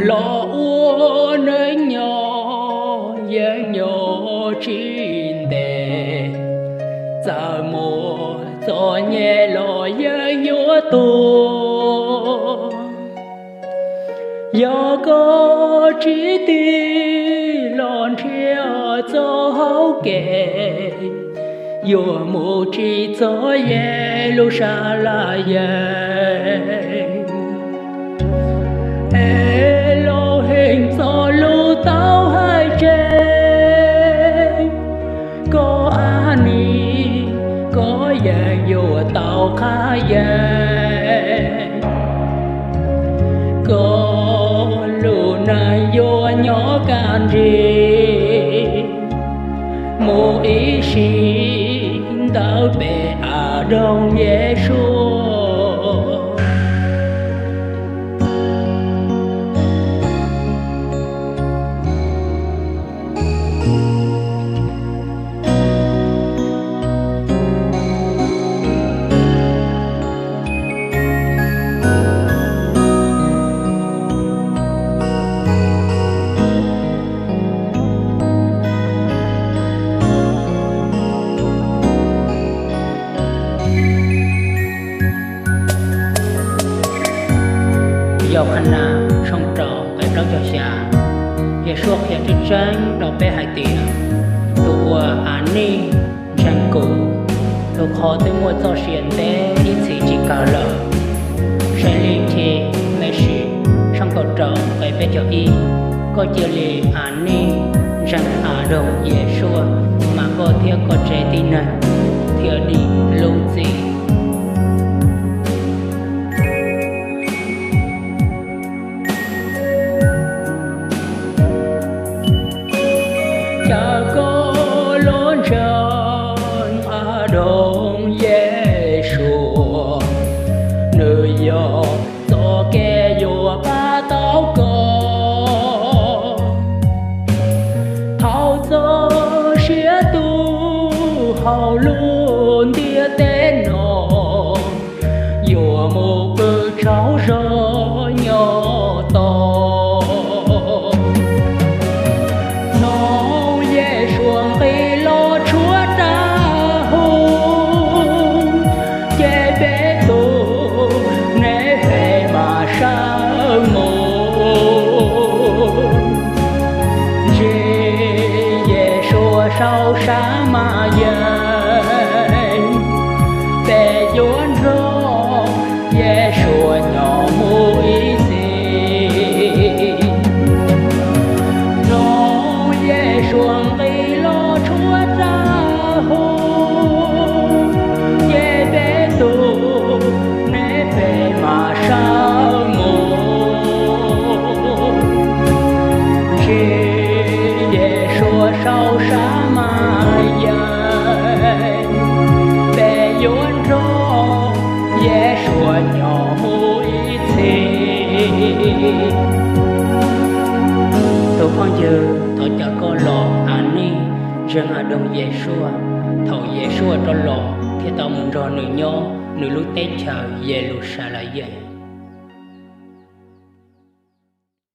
Los ua neej nyob yeej nyob tsis ntev, txawm muaj txom nyem los yeej yuav tuag. Yog koj tsis tig los nrhiav txoj hauv kev, yuav mus tsis txog Yeluxalees. Elohim txoj lus tau hais tseg, koj a nis, koj yeej yuav tau qhab yees. Koj lub neej yuav nyob kaj nrig mus ib sim ntawm peb Adoos Yeshua. Yauhanas tshooj rau nqe plaub caug xya, Yeshua qhia tseeb tseeb rau peb hais tias, tus uas a nis ntseeg kuv, tus qhov twb muaj txoj sia ntev ib txhis tsis kawg lawm. Saib lub ntsiab Mexis tshooj kaum rau nqe peb caug ib, koj cia li a nis ntseeg Adoos Yeshua, mas koj thiab koj tsev tib neeg thiaj dim lub txim. Cas koj los ntseeg Adoos Yeshua, nws yog txoj kev yuav pab tau koj. Thaum txoj sia tu hauv lub ntiaj teb no, yuav mus pw tsaug zog nyob tod. Hnoos Yeshua nqis los tshuab raj hub, ces peb tus neeg peb mam sawv mus. Ntsib Yeshua saum Xamayes, peb yuav nrog Yeshua nyob mus ib txhis. Hnoos Yeshua nqis los tshuab raj hub, ces peb tus neeg peb mam sawv mus. Ntsib Yeshua saum Xamayes, peb yuav nrog Yeshua nyob mus ib txhis. Tus phooj ywg, thov caw koj los a nis ntseeg Adoos Yeshua, thaum Yeshua rov los thiaj tau mus nrog nws nyob nws lub teb chaws Yeluxalees.